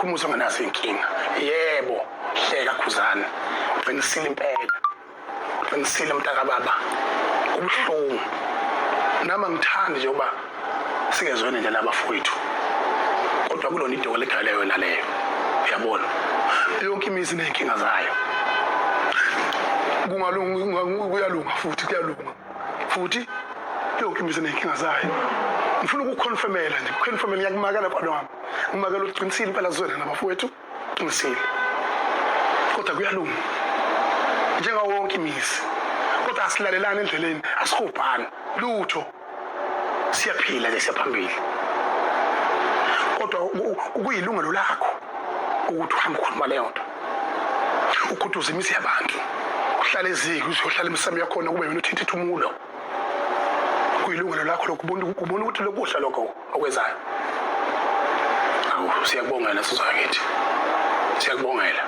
Awukho umuzi ongenazo iy'nkinga. Yebo, hleka Khuzani, uqinisile impela. Uqinisile mntakababa. Kubuhlungu. Nami angithandi nje uba singezwene nje labafowethu. Kodwa kulona idoko legala yona leyo. Uyabona? Yonke imizi iney'nkinga zayo. Kungalunga kuyalunga futhi kuyalunga. Futhi yonke imizi iney'nkinga zayo. Ngifuna ukukukhonfemela nje, ukukhonfemela ngiyakumakela mfana wami. Ngimakela uqinisile impela zona nabafowethu. Qinisile. Kodwa kuyalunga. Njengawo wonke imizi. Kodwa asilalelani endleleni, asihubhani lutho. Siyaphila nje siyaphambili. Kodwa kuyilungelo lakho ukuthi uhambe ukhuluma leyo nto. Ukhuthuze imizi yabantu. Uhlale eziko, uzohlala emsamo yakhona kube wena uthinta ithumulo. Kuyilungelo lakho lokubona ukubona ukuthi lokuhle lokho okwenzayo. Awu siyakubongela sizwa kithi. Siyakubongela.